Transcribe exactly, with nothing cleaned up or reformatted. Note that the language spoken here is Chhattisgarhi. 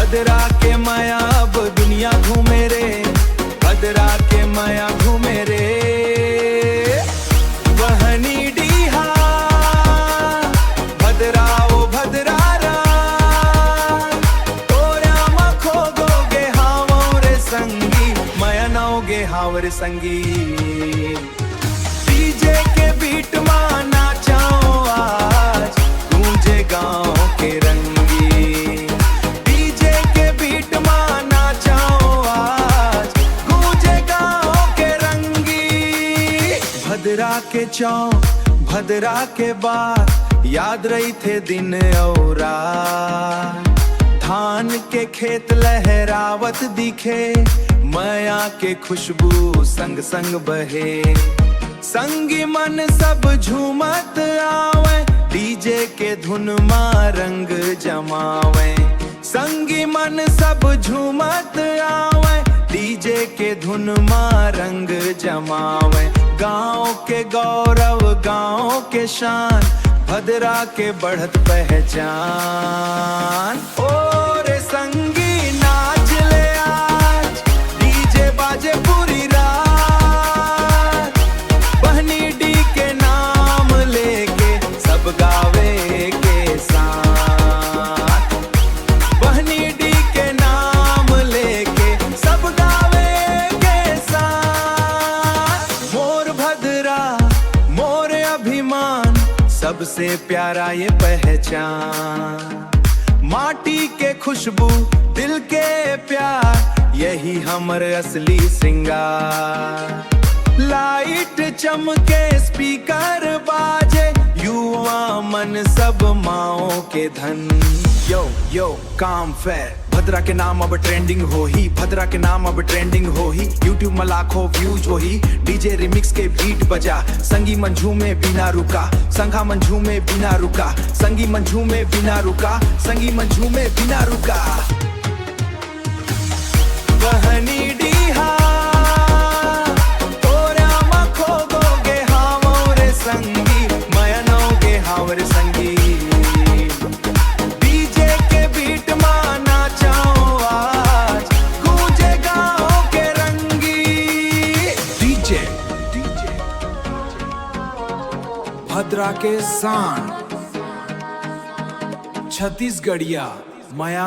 भद्रा के मया अब दुनिया घूमे रे, भद्रा के मया घूमे रे। बहनी डीहा, भद्रा ओ भद्रा रा, तोरा मखो गो गे हावो रे संगी, मया नौ गे हाव रे संगी। डीजे के बीट मा नाचाओ आज, गूंजे गांव के रंगी। डीजे के बीट मा नाचाओ आज, गूंजे गांव के रंगी। भद्रा के चौ, भद्रा के बात, याद रहिथे दिन अउ रात। धान के खेत लहरावत दिखे, मया के खुशबू संग संग बहे। संगी मन सब झूमत आवे, डीजे के धुन मा रंग जमावे। संगी मन सब झूमत आवे, डीजे के धुन मा रंग जमावे। गांव के गौरव, गांव के शान, भद्रा के बढ़त पहचान। ओ रे संगी नाच ले आज, डीजे बाजे पूरी रात। बहनी डी के नाम लेके सब गावे के साथ। बहनी डी के नाम लेके सब गावे के साथ। मोर भद्रा, मोर अभिमान, सबसे प्यारा ये पहचान। माटी के खुशबू, दिल के प्यार, यही हमर असली श्रृंगार। लाइट चमके, स्पीकर बाजे, युवा मन सब माओ के धन। यो यो काम फेयर, भद्रा के नाम अब ट्रेंडिंग होही, भद्रा के नाम अब ट्रेंडिंग होही। YouTube म लाखों व्यूज होही, डीजे रिमिक्स के बीट बजा, संगी मन झूमे बिना रुका, संघा मन झूमे बिना रुका, संगी मन झूमे बिना रुका, संगी मन झूमे बिना रुका। बहनी डीहा, तोरा मखो गो गे हावो रे संगी, मया नौ गे हाव रे संगी। डीजे के बीट मा नाचाओ आज, गूंजे गांव के रंगी। डीजे, डीजे, भद्रा के शान, छत्तीसगढ़िया मया